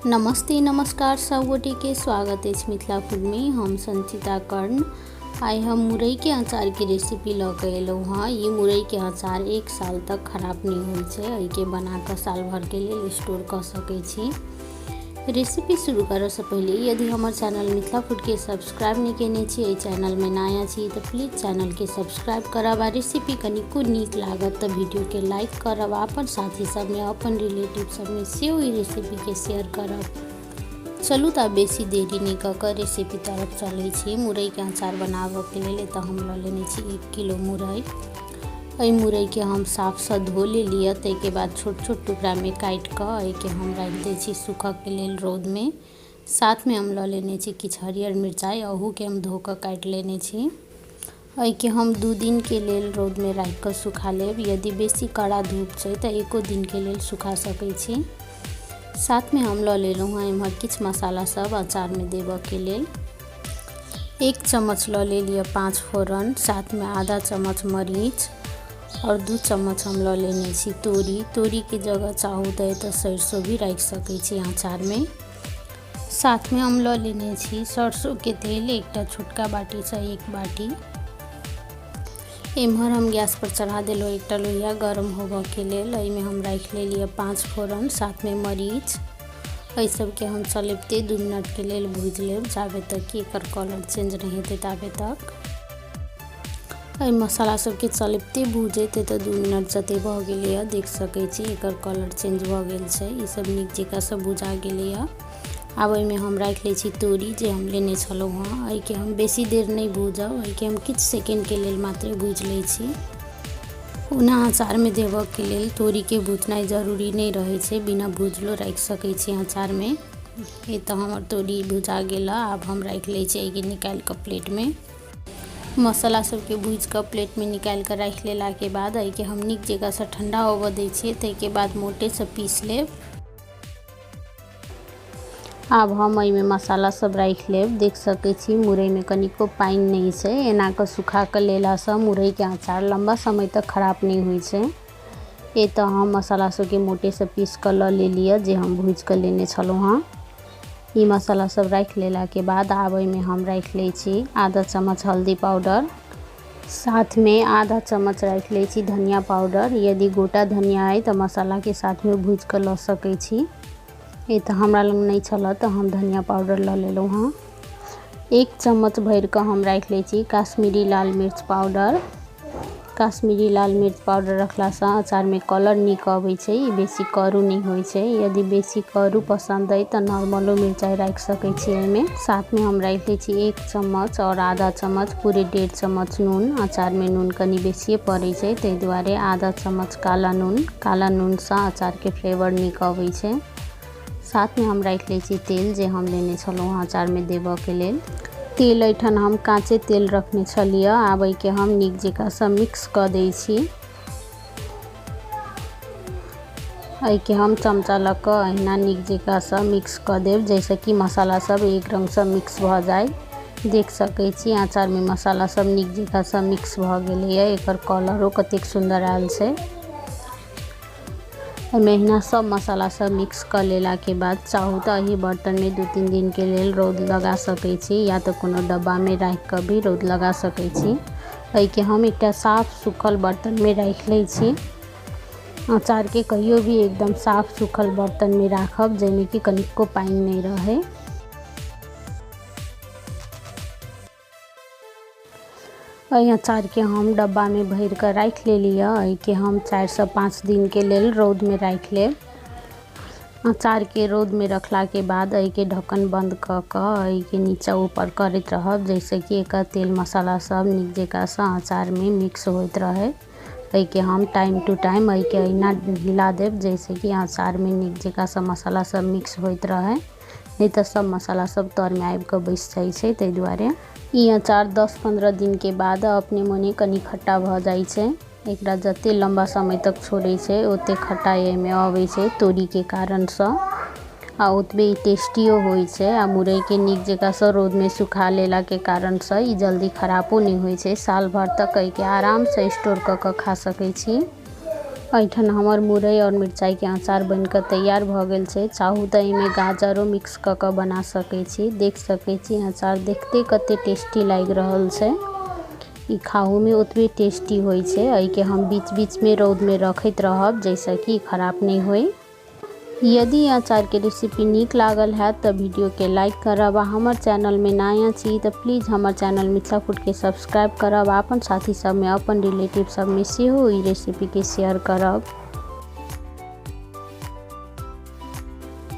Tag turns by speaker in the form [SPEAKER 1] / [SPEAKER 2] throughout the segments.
[SPEAKER 1] नमस्ते नमस्कार सब गोटे के स्वागत अछि मिथिला फूड में। हम संचिता कर्ण। आइ हम मुरई के अचार के रेसिपी लऽ के एलहुँ हँ। ई मुरई के अचार 1 साल तक खराब नहीं होइ छै। एहिके बना कऽ साल भर के लेल स्टोर कऽ सकै छी। रेसिपी शुरू करऽ से पहिले यदि हमर चैनल मिथिला फूड के सब्सक्राइब नहीं केने छी, एहि चैनल में नया छी तऽ प्लीज चैनल के सब्सक्राइब करब आ रेसिपी कनिको नीक लागत तऽ वीडियो के लाइक करब आ अपन साथी सब में अपन रिलेटिव सब में सेहो ई रेसिपी के शेयर करब। चलू तऽ आब बेसी देरी नहि कऽ कऽ रेसिपी तरफ चलै छी। मुरईके अचार बनाबऽके लेल एतऽ हम लऽ लेने छी 1 किलो मुरई। एहि मुरईके हम साफसँ धो लेलियै। ताहिके बाद छोट छोट टुकड़ामे काटि कऽ एहिके हम राखि दै छी सूखऽके लेल रौदमे। साथमे हम लऽ लेने छी किछु हरियर मिरचाइ, अहूके हम धो कऽ काटि लेने छी। एहिके हम 2 दिनके लेल रौदमे राखि कऽ सुखा लेब। यदि बेसी कड़ा धूप छै तऽ 1 दिनके लेल सुखा सकै छी। साथमे हम लऽ लेलहुँ हँ एम्हर किछु मसाला सब अचारमे देबऽके लेल। 1 चम्मच लऽ लेलियै 5 फोरन, साथमे आधा चम्मच मरीच और 2 चम्मच हम लऽ लेने छी तोरी। तोरीके जगह चाहू तऽ एतऽ सरिसो भी राखि सकै छी अचारमे। साथमे हम लऽ लेने छी सरसोके तेल, एकटा छोटका बाटीसँ 1 बाटी। एम्हर हम गैस पर चढ़ा देलहुँ एकटा लोहिया गरम होबऽके लेल। एहिमे हम राखि लेलियै 5 फोरन, साथमे मरीच। एहि सबके हम चलबिते 2 मिनटके लेल भूजि लेब, जाबे तक कि एकर कलर चेंज नहि हेतै ताबे तक। एहि मसाला सबके चलबिते भूजैत एतऽ 2 मिनट जते भऽ गेलैए, देख सकै छी एकर कलर चेंज भऽ गेल छै। ई सब नीक जकाँसँ भुजा गेलैए। आब एहिमे हम राखि लै छी तोरी जे हम लेने छलहुँ हँ। एहिके हम बेसी देर नहि भूजब, एहिके हम किछु सेकेंडके लेल मात्रे भूजि लै छी। ओना अचारमे देबऽके लेल तोरीके भुजनाइ जरूरी नहि रहै छै, बिना भुजलो राखि सकै छी अचारमे। एतऽ हमर तोरी भुजा गेल। आब हम राखि लै छी एहिके निकालि कऽ प्लेटमे। मसाला सबके भूजि कऽ प्लेटमे निकालि कऽ राखि लेलाके बाद एहिके हम नीक जकाँसँ ठण्डा होबऽ दै छियै। ताहिके बाद मोटेसँ पीस लेब। आब हम एहिमे मसाला सब राखि लेब। देख सकै छी मुरईमे कनिको पानि नहि छै। एना कऽ सुखा कऽ लेलासँ मुरईके अचार लम्बा समय तक खराब नहि होइ छै। एतऽ हम मसाला सबके मोटेसँ पीस कऽ लऽ लेलियै जे हम भूजि कऽ लेने छलहुँ हँ। ई मसाला सब राखि लेलाके बाद आब एहिमे हम राखि लै छी आधा चम्मच हल्दी पाउडर, साथमे आधा चम्मच राखि लै छी धनिया पाउडर। यदि गोटा धनिया अइ तऽ मसालाके साथमे भूजि कऽ लऽ सकै छी। ई तऽ हमरा लग नहि छलऽ तऽ हम धनिया पाउडर लऽ लेलहुँ हँ। 1 चम्मच भरि कऽ हम राखि लै छी काश्मीरी लाल मिर्च पाउडर। काश्मीरी लाल मिर्च पाउडर रखलासँ अचारमे कलर नीक अबै छै, ई बेसी करू नहि होइ छै। यदि बेसी करू पसन्द अइ तऽ नॉर्मलो मिरचाइ राखि सकै छी एहिमे। साथमे हम राखि लै छी 1 चम्मच आओर आधा चम्मच, पूरे 1.5 चम्मच नून। अचारमे नून कनि बेसिए पड़ै छै, ताहि दुआरे आधा चम्मच काला नून। काला नूनसँ अचारके फ्लेवर नीक अबै छै। साथमे हम राखि लै छी तेल जे हम लेने छलहुँ हँ अचारमे देबऽके लेल। तेल एहिठाम हम काँचे तेल रखने छलियै। आब एहिके हम नीक जकाँसँ मिक्स कऽ दै छी। एहिके हम चमचा लऽ कऽ अहिना नीक जकाँसँ मिक्स कऽ देब, जाहिसँ कि मसाला सब एक रङ्गसँ मिक्स भऽ जाय। देख सकै छी अचारमे मसाला सब नीक जकाँसँ मिक्स भऽ गेलैए। एकर कलरो कतेक सुन्दर आयल छै। एहिमे अहिना सब मसाला सब मिक्स कऽ लेलाके बाद चाहू तऽ एहि बर्तनमे 2-3 दिनके लेल रौद लगा सकै छी, या तऽ कोनो डब्बामे राखि कऽ भी रौद लगा सकै छी। एहिके हम एकटा साफ सूखल बर्तनमे राखि लै छी। अचारके कहियो भी एकदम साफ सूखल बर्तनमे राखब, जाहिमे कि कनिको पानि नहि रहै। एहि अचारके हम डब्बामे भरि कऽ राखि लेलियै। एहिके हम 4 से 5 दिनके लेल रौदमे राखि लेब। अचारके रौदमे रखलाके बाद एहिके ढक्कन बन्द कऽ कऽ एहिके नीचा ऊपर करैत रहब, जाहिसँ कि एकर तेल मसाला सब नीक जकाँसँ अचारमे मिक्स होइत रहै। एहिके हम टाइम टू टाइम एहिके अहिना हिला देब, जाहिसँ कि अचारमे नीक जकाँसँ मसाला सब मिक्स होइत रहै। नहि तऽ सब मसाला सब तरमे आबि कऽ बैसि जाइ छै। ताहि दुआरे ई अचार 10-15 दिनके बाद अपने मोने कनि खट्टा भऽ जाइ छै। एकरा जते लम्बा समय तक छोड़ै छै ओते खट्टाइ एहिमे अबै छै तोरीके कारणसँ, आ ओतबे ई टेस्टियो होइ छै। आ मुरईके नीक जकाँसँ रौदमे सुखा लेलाके कारणसँ ई जल्दी खराबो नहि होइ छै। साल भरि तक एहिके आरामसँ स्टोर कऽ कऽ खा सकै छी। एहिठाम हमर मुरई आओर मिरचाइके अचार बनिकऽ तैयार भऽ गेल छै। चाहू तऽ एहिमे गाजरो मिक्स कऽ कऽ बना सकै छी। देख सकै छी, अचार देखते कते टेस्टी लागि रहल छै। ई खाहूमे ओतबे टेस्टी होइ छै। एहिके हम बीच बीचमे रौदमे रखैत रहब, जाहिसँ कि खराब नहि होइ। यदि अचारके रेसिपी नीक लागल हैत तऽ वीडियोके लाइक करब आ हमर चैनलमे नया छी तऽ प्लीज हमर चैनल मिथिला फूडके सब्सक्राइब करब आ अपन साथी सबमे, अपन रिलेटिव सबमे सेहो ई रेसिपीके शेयर करब।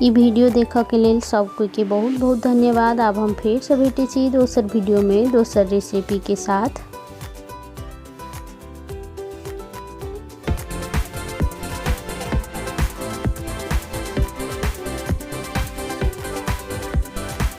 [SPEAKER 1] ई वीडियो देखऽके लेल सब कोइके बहुत बहुत धन्यवाद। आब हम फेरसँ भेटै छी दोसर वीडियोमे दोसर रेसिपीके साथ।